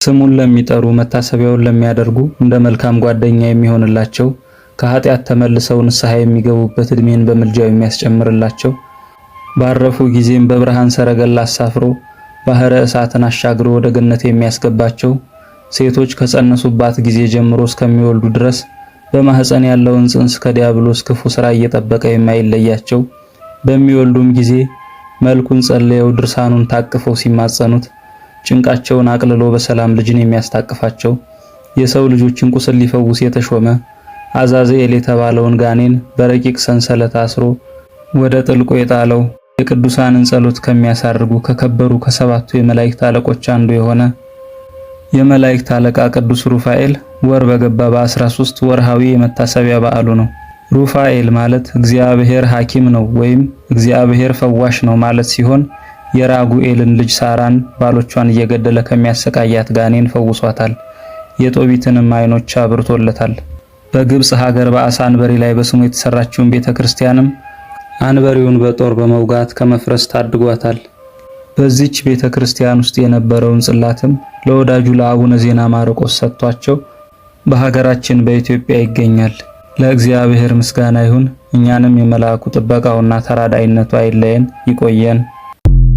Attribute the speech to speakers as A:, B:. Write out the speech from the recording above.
A: ስሙን ለሚጠሩ መታሰቢያውን ለሚያደርጉ እንደ መልካም ጓደኛ የሚሆንላቸው፣ ከኃጢአት ተመልሰው ንስሐ የሚገቡበት ዕድሜን በምልጃው የሚያስጨምርላቸው፣ ባረፉ ጊዜም በብርሃን ሰረገላ አሳፍሮ ባህረ እሳትን አሻግሮ ወደ ገነት የሚያስገባቸው፣ ሴቶች ከጸነሱባት ጊዜ ጀምሮ እስከሚወልዱ ድረስ በማህፀን ያለውን ጽንስ ከዲያብሎስ ክፉ ስራ እየጠበቀ የማይለያቸው፣ በሚወልዱም ጊዜ መልኩን ጸልየው ድርሳኑን ታቅፈው ሲማጸኑት ጭንቃቸውን አቅልሎ በሰላም ልጅን የሚያስታቅፋቸው፣ የሰው ልጆችን ቁስል ሊፈውስ የተሾመ፣ አዛዝኤል የተባለውን ጋኔን በረቂቅ ሰንሰለት አስሮ ወደ ጥልቁ የጣለው፣ የቅዱሳንን ጸሎት ከሚያሳርጉ ከከበሩ ከሰባቱ የመላእክት አለቆች አንዱ የሆነ የመላእክት አለቃ ቅዱስ ሩፋኤል ወር በገባ በ13 ወርሃዊ የመታሰቢያ በዓሉ ነው። ሩፋኤል ማለት እግዚአብሔር ሐኪም ነው ወይም እግዚአብሔር ፈዋሽ ነው ማለት ሲሆን የራጉኤልን ልጅ ሳራን ባሎቿን እየገደለ ከሚያሰቃያት ጋኔን ፈውሷታል። የጦቢትንም ዓይኖች አብርቶለታል። በግብጽ ሀገር በአሳ አንበሪ ላይ በስሙ የተሰራችውን ቤተክርስቲያንም አንበሪውን በጦር በመውጋት ከመፍረስ ታድጓታል። በዚች ቤተክርስቲያን ውስጥ የነበረውን ጽላትም ለወዳጁ ለአቡነ ዜና ማርቆስ ሰጥቷቸው በሀገራችን በኢትዮጵያ ይገኛል። ለእግዚአብሔር ምስጋና ይሁን። እኛንም የመልአኩ ጥበቃውና ተራዳኢነቱ አይለየን። ይቆየን።